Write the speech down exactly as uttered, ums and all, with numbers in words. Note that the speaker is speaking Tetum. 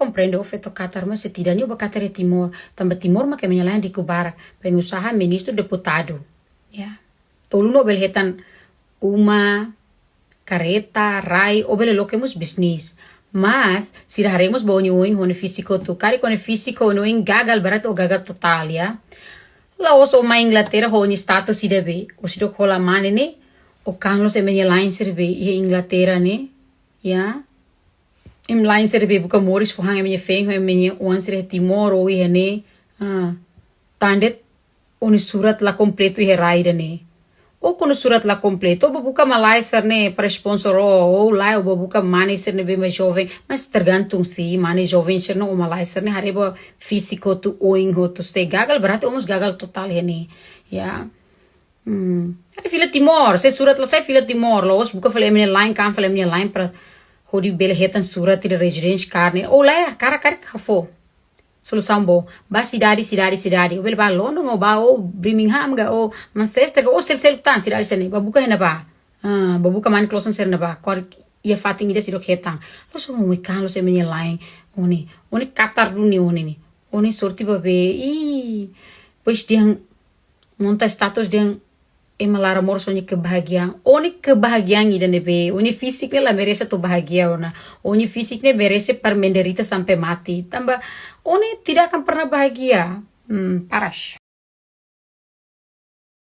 Komprende o feto katar, mas setidaknya o ba katar iha Timor. Tanba Timor mak ema nia la'en riku barak. Pengusaha, ministru, deputadu. Ya. Tolu no bele hetan uma, kareta, rai, o bele loke mós bisnis. Mas, sira haree mós ba o-nia oin ho o-nia fíziku hotu. Karik o-nia fíziku ho o-nia oin gagal, berarti o gagal totál, ya. La'ós o mai Inglaterra ho o-nia status ida be. O seidauk hola mane ne'e, o kaer loos ema nia la'en sira be iha Inglaterra ne'e, ya. Ema la'en sira be buka moris fó han ema nia feen ho ema nia oan sira iha Timor ou iha ne'e. Ah, tan de'it o-nia surat la kompletu iha rai ida-ne'e. O kuandu surat la kompletu, o ba buka malae sira-ne'e para sponsor o, ou lae o ba buka mane sira ne'ebé mak joven, mas tergantung se mane joven sira-ne'e ou malae sira-ne'e haree ba fíziku hotu, oin hotu, se gagal, berarti o mós gagal totál iha ne'e. Ya. Hmm. Haree fila Timor, se surat la sai fila Timor, la'ós buka fali ema nia la'en, kaer fali ema nia la'en para hodi bele hetan surat ida residence card ne'e. Ou lae, karik, karik ka fó. Solusaun boot. Ba sidade, sidade, sidade. O bele ba London, o ba o Birmingham, ka o Manchester, ka o sel-sel tan sidade sira-ne'e. Ba buka iha ne'ebá. Ah, ba buka mane klosan sira iha ne'ebá. Kor iha fatin ida seidauk hetan. La'ós o mai kaer loos ema nia la'en. O-nia, o-nia katar duni o-nia ne'e. O-nia sorte ba be. Ih. Depois dehan monta status dehan ema laran moras o-nia kebahagiaan. O-nia kebahagiaan ida ne'ebé, o-nia fisik ne'e la merese atu bahagia ona. O-nia fisik ne'e merese para menderita sampai mati. Tanba o-nia tidak akan pernah bahagia. Hmm, paras.